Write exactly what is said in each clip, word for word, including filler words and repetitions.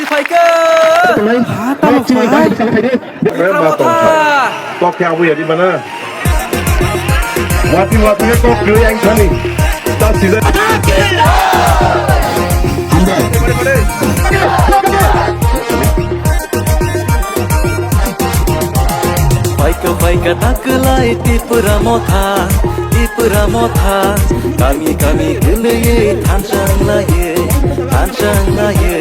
Phaikha. Ha, tamo phai. Kok khe abo yadi mana? Wati wati khe kok kiri ang thani. Ta sida. Phaikha phaikha taklai Tipra motha, Tipra motha, kami kami kwlwi thansa wnglaio, thansa wnglaio.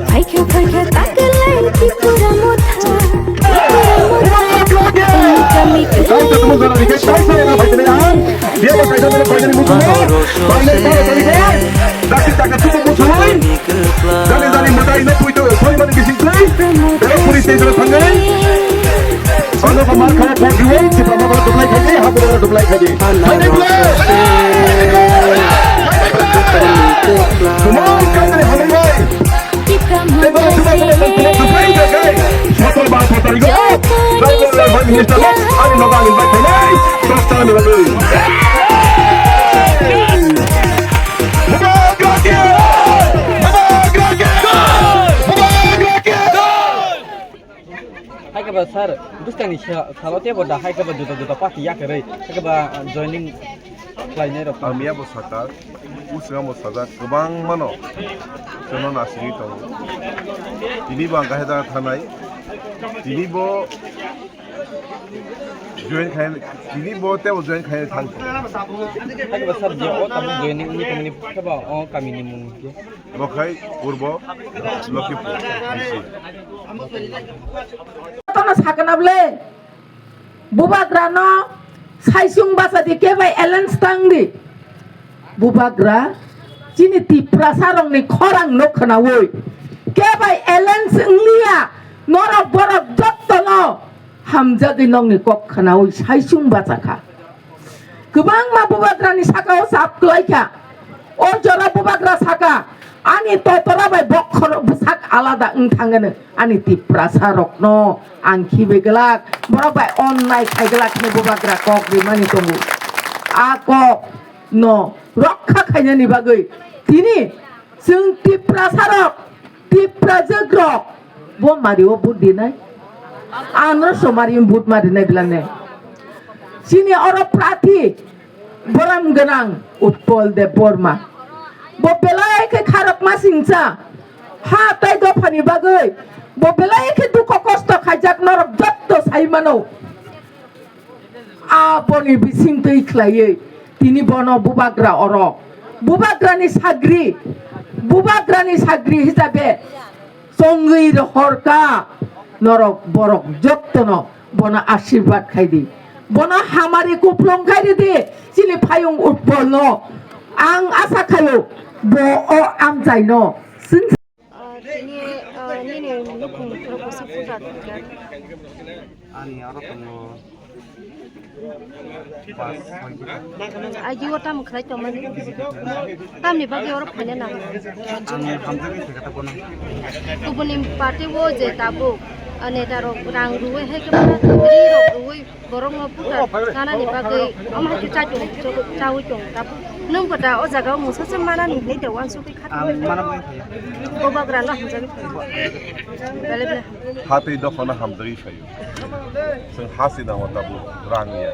Phaikha phaikha taklai Tipra motha, Tipra motha, kami kami kwlwi thansa wnglaio. Dati dati tubuh musuh. Jani jani mwtai no puito, soi mani bising twi. Ero puri tei jora thangnai. Ano ko mar khara pot diwai, sipra ma bala dublai khaidi, ha bala dublai khaidi. Hai dai bla. Hai dai bla. Tumar kai dai hamai bai. Eba tuba tuba tuba tuba kai kai. Motor ba motor go. Driver driver minister lo. Ani no ba ni ba khainai. Tok ta ni ba twi. Hai khe ba sir, bwskangni sa-, salo teibo da hai khe ba juda juda party yakarwi hai khe ba, ah, joining khlainai rok. Ang miya bo sakha, bwskango bo sajak kwbangmano chwngno nasigwi tongo. Tini bo ang kahai jaga thanai, tini bo join khai, tini bo teibo join khai thang. Hai khe ba sir, je o tabuk joining wngwi tongmani khe ba o kamini mung khe? Bo khai Purbo Lokhipur D C. Tono sakana bwle. Bubagra no saisung basa di, kebai alliance tang di. Bubagra chini Tiprasa rokni khorang no khwnaui kebai alliance wngliya, norok borok jotto no hamjagwi nokni kok khwnaui saisung basa kha. Kwbangma Bubagrani sakao chap kwlai kha. O jora Bubagra saka, ani totora bai bokhor bwsak alada wng thangano. Ani Tiprasa rokno ang khibi glak, borok bai onnai khai glak hwnwi Bubagra kok rimani tongo. A kok no rokha khainani bagwi tini chwng Tiprasa rok, Tiprajwk rok, bo mari o vote dinai? Ano somari vote marinai bwlane. Chini oro prathi borom gwnang Utpol Debbarma. Bo belai khe kharokma singcha. Ha tai dophani bagwi bo belai khe dukho kosto khaijak, norok jotto sai mano. Aboni bising twi khlaiwi tini bono Bubagra oro, Bubagrani sagri, Bubagrani sagri hisabe chongwi rohorkha norok borok jottono. Bono asirwad khaidi, bono hamari kuplung khairidi, chini phayung Utpolno. Ang asa khaio bo o amchaino chwng Ah, tini, ah, nini nukhung rok kusu puja tongkha. Ani oro tongo pas soi juta. Agi o tamo khlai tongmani? Tamni bagwi oro phaina nang? Ang hamjagwi thwikha ta bono. Kubuni party o je tabuk, ah, neta rok rang rwi hai khe ri rok rwi. Borokno puta chanani bagwi omo hai khe chai tongo, chaui tongo. Tabuk nwng bo da o jaga o mungsa se manani hinwi da uansukgwi kha tongo. Ang mana bai thaya. Bubagrano hamjagwi phai. Bele bele. Ha tei dophano hamjagwi phaio. Chwng ha se nango tabuk, rang ya.